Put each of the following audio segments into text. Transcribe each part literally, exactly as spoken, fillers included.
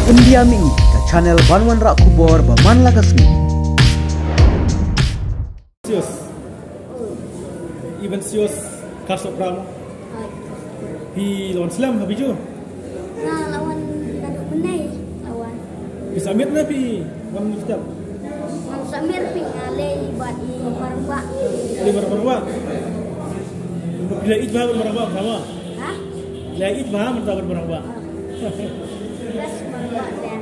India Mini, ka channel ban wanrah khubor ba man la ka sngi. Sios. Even sios, ka sopra mo. Phi la wan slem ha Biju? Nga la wan naduh mynne, la wan. Phi submit ne phi wan ngi step? Ngam submit phi, nga leit bad i Marang Bah. Leit bad Marang Bah? Phi la ïeit bha bad Marang Bah, bha mo? Ha? Phi la ïeit bha mynta bad Marang Bah? Ah. Best Marang Bah te.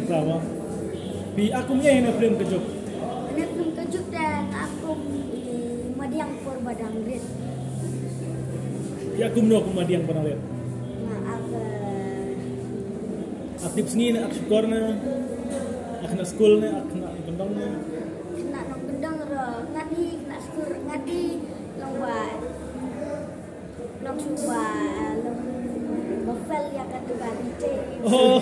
Bha mo? Phi act kum ei ha film Ka Juk? Ha film Ka Juk te nga act kum i madiang por ba dang rit. Phi act kumno kum madiang por dang rit? Nga act, eh, Act tipsngi ne, act shukor ne, act khynnah skul ne, act khynnah nongkyndong ne? Khynnah nongkyndong ruh ngat hi, khynnah skul ngat hi, long ba, long shu ba, long ba fail ïa katu ka kynthei. Oh.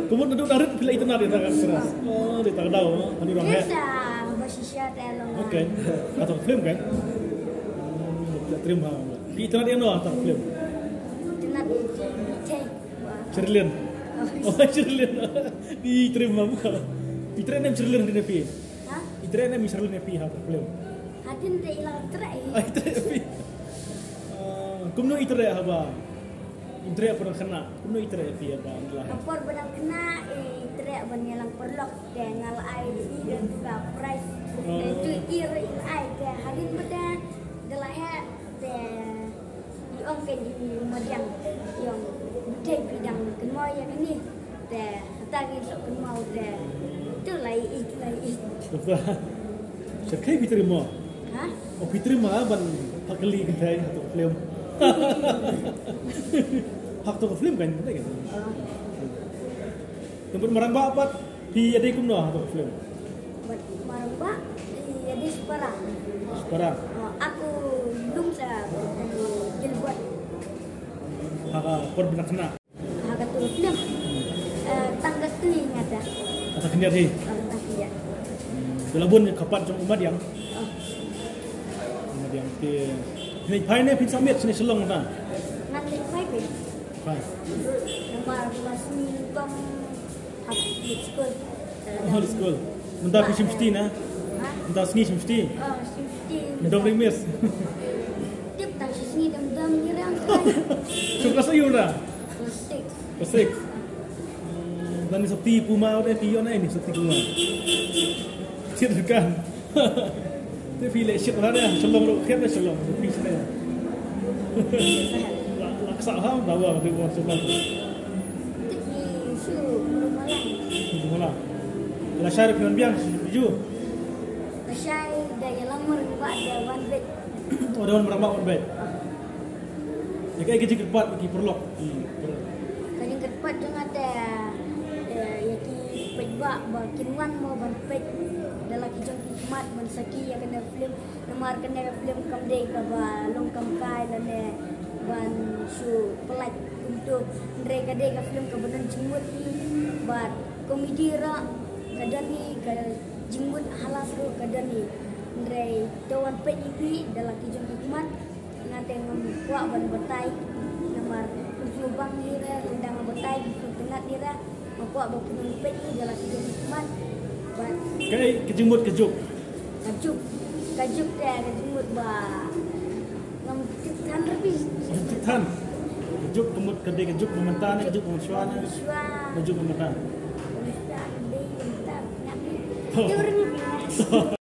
Ka mut naduh dang rit phi la itynnad ïa kata ka actress. Oh, dei ta ka daw, ha, ani rong he. Yes, ah, ba shisha te long. Okay. Hato ka film kan? Hmm, ka trim ha. Phi itynnad ïa no hato ka film? Itynnad ïa i Sherlyn. Oh. Oh, Sherlyn. Phi treh ma. Phi treh ne em Sherlyn hadien phi? Ha? Phi treh ne em Sherlyn phi ha ka film? Hadien te i la treh. Ai, treh phi. Ah, kumno i treh haba? I treh por dang khynnah. Kumno i treh phi haba? Ha por ba dang khynnah i treh ban ïalam paralok te nga la ai i da ka prize. Oh. Te tu i la ai te hadien ba te da la heh te I ong kein i madiang, i ong, "Btei phi dang kynmaw ïa kane?" Te hata ngi shu kynmaw te, "To la ïeit, la ïeit." Sha khei phi treh mo? Ha? O phi treh mo ban phah kali kynthei ha to ka film. Ha to ka film kan, kan? Ah. Te bad Marang Bah pat phi ïadei kumno ha to ka film? Bad Marang Bah ïadei shipara. Shipara. Ah, aku lum sa bad Gilbert. Ha ka por ba dang khynnah. Ha ka to ka film. Eh, tang ka kli ngata. Kata khyndiat hi. Ah, tang khyndiat. Te la bun ka part jong u madiang. Ah. U madiang te. Phin leit phai ne phin submit shane Shillong na? Ngan leit phai phi. Phai. Namar la sngi nyngkong hap leit skul. Oh, leit skul. Mynta phi shim shiti na? Ha? Mynta sngi shim shiti? Oh, shim shiti. Dom ring miss. Tip tang shi sngi dom dom ni rang. Shu klas aïu na? Klas six. Klas six. Dan ni sopti puma udah phi ïoh na ini sopti puma. Cit kan. Te phi leh shit ha de, Shillong ruh khet de Shillong, phi sne. La, la ksa ha, dawa, de wa Shillong. Te phi shu Mala. Mala. La shai phi wan biang, ju. La shai da ïalam mar ba da wan beit. Oh, da wan mar ba wan beit. Ïa kaei ka jingkyrpad ki paralok, ki paralok. Ka jingkyrpad jong nga te, eh, ïa ki paidbah ba kin wan mo ban peit da la ki jong ki khmat ban sakhi ïa kane ka film. Namar kane ka film kam dei kaba long kam kai lane ban shu pynlait kumto. Hynrei ka dei ka film kaba don jingmut hi bad komedi ruh ka don hi, ka jingmut halas ruh ka don hi. Hynrei to wan peit ïa phi da la ki jong ki khmat. Nga te ngam kwah ban batai namar phi sngewbang hi re, lada nga batai phi sngewtynnat hi re. Nga kwah ba phi nang peit hi da la ki jong ki khmat. Bad kaei ka jingmut Ka Juk? Ka Juk, Ka Juk te ka jingmut ba ngam tip than re phi. Ngam tip than. Ka Juk ka mut ka dei Ka Juk ba mynta ne Ka Juk ba mynshuwa ne? Mynshuwa. Ka Juk ba mynta. Ba mynta ka dei ba mynta. Ngam tip. Oh. Tip re phi.